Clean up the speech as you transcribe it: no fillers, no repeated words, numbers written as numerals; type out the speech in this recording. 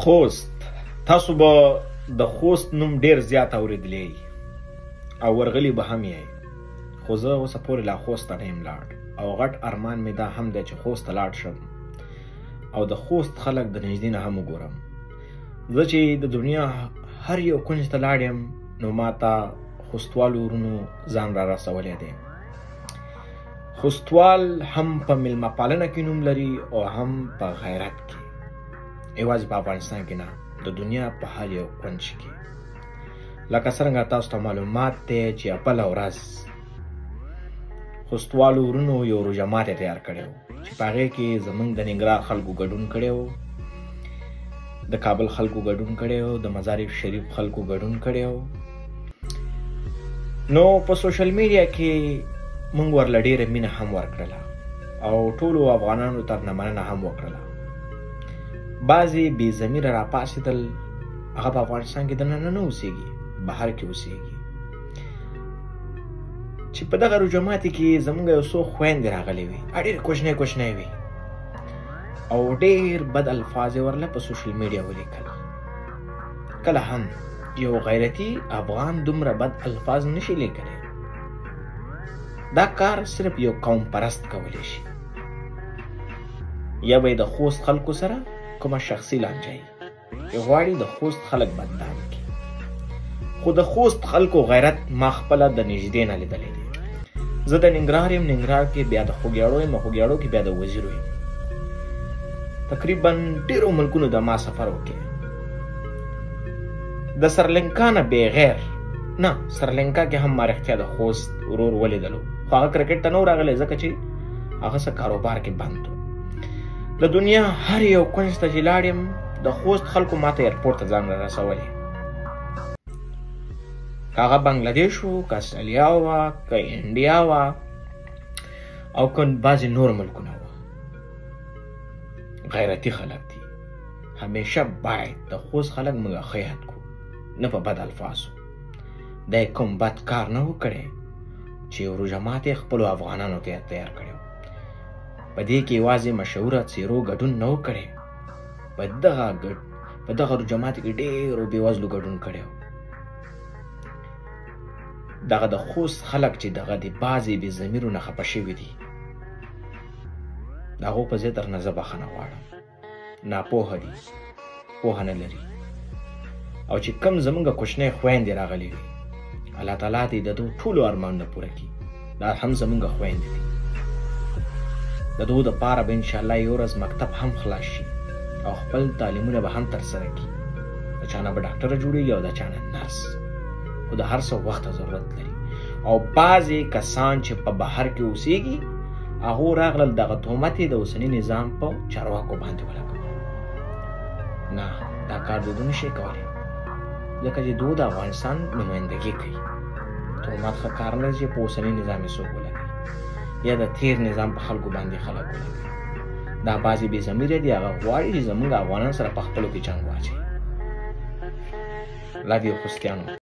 خوست، تاسو به د خوست نوم ډیر زیات اورېدلی او ورغلي به هم یئ، خو زه اوسه پورې لا خوست ته نه یم لاړ او غټ ارمان مې دا هم دی چې خوست ته لاړ شم او د خوست خلک د نږدې نه هم وګورم. زه چې د دنیا هر یو کنج ته لاړ یم نو ما ته خوستوالو ورونو ځان را رسولی دی. خوستوال هم په میلمه پالنه کې نوم لري او هم په غیرت کې، یوازې په افغانستان کې نه، د دنیا په هر یو کنج کې. لکه څرنګه تاسو ته معلومات دی چې بله ورځ خوستوالو ورونو یو روژه ماتی تیار کړی و چې په هغې کې زموږ د ننګرهار خلکو ګډون کړی و، د کابل خلکو ګډون کړی و، د مزار شریف خلکو ګډون کړی و. نو په سوشل میډیا کې موږ ورله ډېره مینه هم ورکړله او ټولو افغانانو تر نه مننه هم وکړله. بعضې بې ضمیره راپاڅېدل، هغه په افغانستان کې دننه نه اوسېږي، بهر کې اوسېږي، چې په دغه روژه ماتي کې زموږ یو څو خویندې راغلې وې، ډېرې کوچنۍ کوچنۍ وې او ډېر بد الفاظ یې ورله په سوشل میډیا ولیکل. کله هم یو غیرتي افغان دومره بد الفاظ نشي لیکلی. دا کار صرف یو قوم پرست کولی شي، یا به یې د خوست خلکو سره کومه شخصي لانجه وي چې غواړي د خوست خلک بدنام کړي. خو د خوست خلکو غیرت ما خپله د نږدې نه لیدلی دی. زه د ننګرهار یم، ننګرهار کې بیا د خوږیاړو یم، خوږیاړو کې بیا د وزیرو یم. تقریبا ډېرو ملکونو د ما سفر وکړ. د سرلنکا نه بغیر نه، سرلنکا کې هم ما رښتیا د خوست ورور ولیدلو، خو هغه کرکټ ته نه و راغلی ځکه چې هغه څه کاروبار کې بند و. د دنیا هر یو کنج ته چې لاړ یم د خوست خلکو ماته ایرپورټ ته ځان را رسولی. که هغه بنګلادیش و، که استرالیا وه، که انډیا وه او که بعضې نور ملکونه وه. غیرتي خلک دي، همیشه باید د خوست خلک موږ ښه یاد کړو، نه په بد الفاظو. دا یې کوم بد کار نه و کړی چې یو روژه ماتی خپلو افغانانو ته تیار کړی و. په دې کې یوازې مشهوره څېرو ګډون نه و کړی، په دغه روژه ماتي کې ډېرو بېوزلو ګډون کړی و. دغه د خوست خلک چې دغه د بعضې بې ضمیرو نه خفه شوي دي، د هغو په ځای درنه زه بخښنه غواړم. ناپوهه دي، پوهه نه لري. او چې کم زمونږ کوچنۍ خویندې راغلې وي، الله تعالی دې د دوی ټولو ارمانونه پوره کړي. دا هم زمونږ خویندې دي، د دوی دپاره به انشاءالله یو ورځ مکتب هم خلاص شي او خپل تعلیمونه به هم ترسره کړي. د چا نه به ډاکټره جوړېږي او د چا نه نرس، خو د هر څه وخت ته ضرورت لري. او بعضې کسان چې په بهر کې اوسېږي هغو راغلل دغه تهمت یې د اوسني نظام په چارواکو باندې ولګول. نه، دا کار دوی نه شي کولی، ځکه چې دوی د افغانستان نمایندګي کوي. تهمت ښه کار نه دی چې په اوسني نظام یې څوک ولګوي یا د تیر نظام په خلکو باندې خلک ولګوي. دا بعضې بې ضمیره دي، هغه غواړي چې زموږ افغانان سره په خپلو کې جنګ واچوي. الله دې خوستیانو